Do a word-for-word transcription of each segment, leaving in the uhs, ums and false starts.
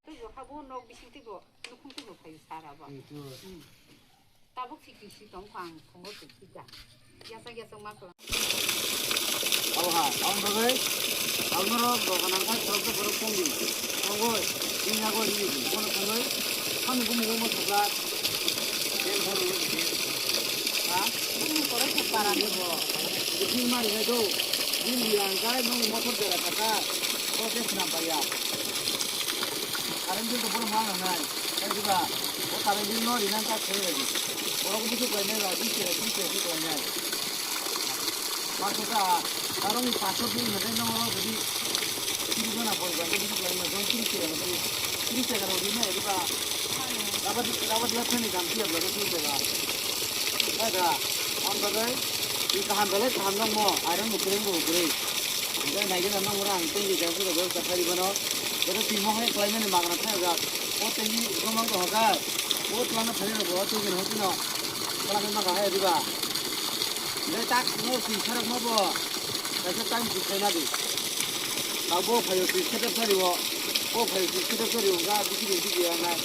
Tei bo habo nok bising tei bo nukhung tei bo phaio sara ba. Hmm. Tabuk si kisi tong kho ang thongo twi kisa. Yasa yasa ma kla. Abo ha, ang bagwi, ang norok dogan ang khai khorok borok tong di. Tongoi, ini ago ini di. Kono tongoi, kami bumu bumu thokla. Ken kono. Ha? Bumu kono thok para ni bo. Ini mari hai do. Ini yang kai nong motor dera kata. Kok dia senam bayar. Current bill to bono ma nangnai. Kaidiba, o current bill no rinang ta khe bai. Borok busu khlainai ba, bis khe, bis khe khlainai. Paso ta, tarong ni paso bill hwnai nang oro gudi. Tiri jona bol bai, busu khlainai, jon tiri khe, tiri khe ro rinai, diba. Rabat, rabat lap ni dam tiya bla, tiri khe ba. Ada, on bagai, di kaham belai kaham nang mo, iron mo kering mo kering. Hingke naigena nang ora ang tengki jang suda bebsa kari bano. Joto twi mo hai khlaimani magna thajak. O tengki romang to hoka. O twlangna thani rok bo twi gena hotino. Twlangna maka hai diba. Hingke tak no twi sarok ma bo. Kaisa time twi khaina di. Tabo phayo twi setup sari o. O phayo twi setup sari o ga biki biki ya nai.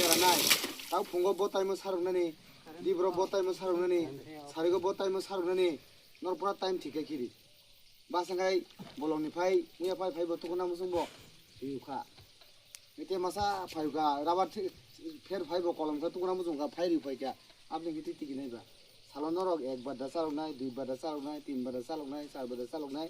Jara nai. Tabo phungo bo time o sarok nani. Di bro bo time o sarok nani. Sarigo bo time o sarok nani. Nor pura time thik khe kiri. Basa khai bolong ni phai, muya phai phai bo tukuna musung bo. Riu kha. Ite masa phai kha, rabar thi-, pher phai bo kolom kha tukuna musung kha phai riu phai kha. Abni kiti tiki nai ba. Salo norok ek bada charok nai, dui bada charok nai, tin bada charok nai, char bada charok nai.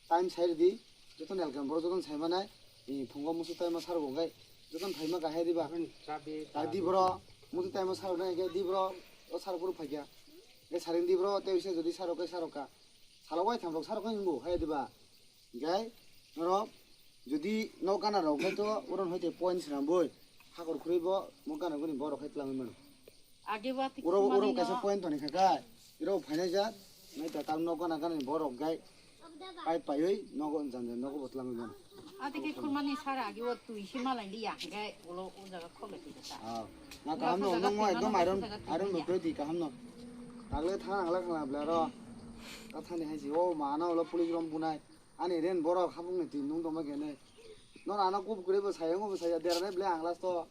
Time sai ridi, joto nelkam boro joto sai manai. Ni phungo musu time o sarok ongkai. Joto phai ma kahai riba. Aboni chabi, tak di chabi. Boro, musu time o sarok nai khe di boro, o sarok boro phai kha. Khe saring di boro, tei bisa jodi sarok khe sarok kha. Salo wai thamrok sarok khe hingo, hai diba? Hingkhe norok jodi nok gana rok khe to oron hoite point swnam boi. Hakor khurui bo nok gana guni borok khe twlangwi mano. Age ba tik uro, uro mani kaisa no. Point toni kha kha. Iro phainai jak, nai ta tam nok gana gana ni borok gai. Pai paiwi nogo janja nogo bo twlangwi mano. Ati khe khurmani sara age o twi se malai liya, hingkhe ulo o jaga khole twi ta. Ah, na kaham no, nang mo ekdom iron, iron no twi kaham no. Tagle thang angla khangla bla ro. Ta thani hai si, o ma na ulo police rom bunai. Ani ren borok habung ni tin nung tongma kene. Nor ano kup kure bo saya, ngo bo saya, derane ble ang last o.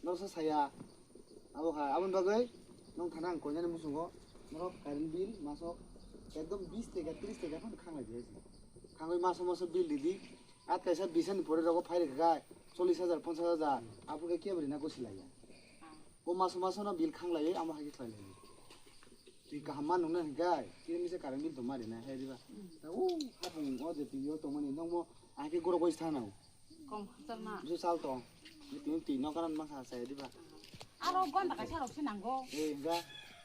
Nor sa saya. Abo kha, aboni bagwi nung thana ang koinani musungo. Norok current bill masok ekdom bis teka, tris teka phano khanglai di. Khangwi maso maso bill ridi. At kaisa bisani pore rogo phai rikha kai. Chollis hajar, ponchas hajar. Abo khe kebri na gosi laiya. O maso maso no bill khanglaiwi amo hai khe khlai laiya. Twi kaham ma nungna hwnkhe, tini misa current bill tongma rinai hai diba? Hmm. Ta o hapung o je twi o tongmani nokmo ahai khe gorok bai thana o. Kom khakchangma. Bwswk sal tong. Tini twi nok kanan ma kha sai diba? Aro gonta kaisa rok se nango. Eh, hwnkhe.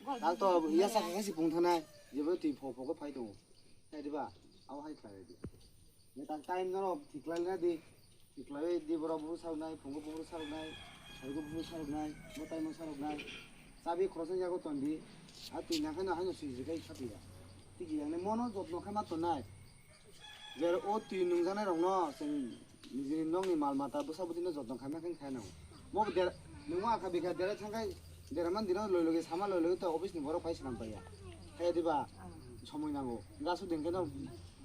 Gol tak to bwswk ya bwswk sakha khe si pung thanai. Jebo twi pho pho khe phai tongo. Hai diba? Abo hai khlai di. Metal time no thik lai na di. Thik lai di borok buphuru sarok nai, phungo buphuru sarok nai, sarigo buphuru sarok nai, bo time o sarok nai. Chabi khoroksa yago ton di. A twi nang khe no haino swijli khai kha twi ya. Tiki yang nai mono jotno khe ma ton nai. Jer o twi nung janai rok no chwng nijini nok ni mal mata bwsa bwtwi no jotno khai ma khe khai nang. Mo der nung ma kha bikha dera thang khai dera man dino loi loge sama loi loge to office ni borok pai swnam pai ya. Khai ya diba? Somoi nango. Gasu din khe no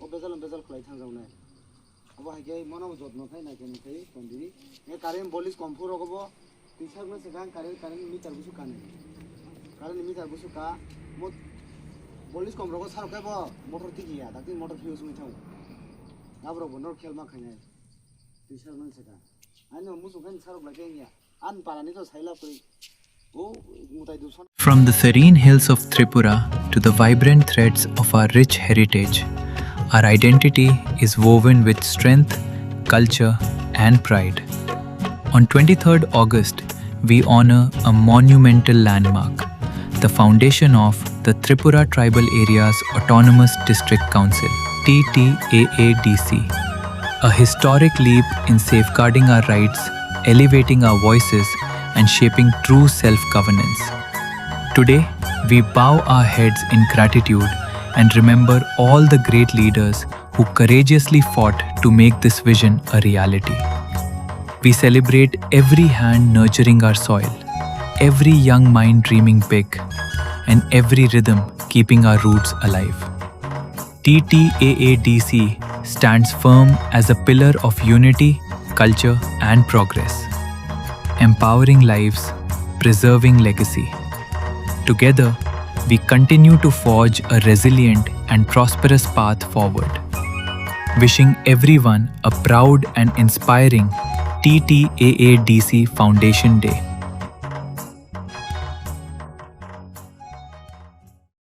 o bejal bejal khlai thang jak nai. Abo hai khe mono bo jotno khai nai khe nung khai tong di. Nge current bolis kom phuru rogo bo twi sak na swkang current, current meter busu ka nai. Current meter busu ka mo bolis kom rogo sarok khai bo motor tiki ya, dakti motor fuse wngwi thango. Abo rok bo nor khel ma khai nai. Twi sak na swkang. Ani no musu khai sarok lai khe ya. An parani to saila koi. O mutai du son. From the serene hills of Tripura to the vibrant threads of our rich heritage, our identity is woven with strength, culture, and pride. On twenty-third August, we honor a monumental landmark, the foundation of the Tripura Tribal Areas Autonomous District Council, T T A A D C, a historic leap in safeguarding our rights, elevating our voices, and shaping true self governance. Today, we bow our heads in gratitude and remember all the great leaders who courageously fought to make this vision a reality. We celebrate every hand nurturing our soil, every young mind dreaming big, and every rhythm keeping our roots alive. T T A A D C stands firm as a pillar of unity, culture, and progress, empowering lives, preserving legacy. Together, we continue to forge a resilient and prosperous path forward. Wishing everyone a proud and inspiring T T A A D C Foundation Day.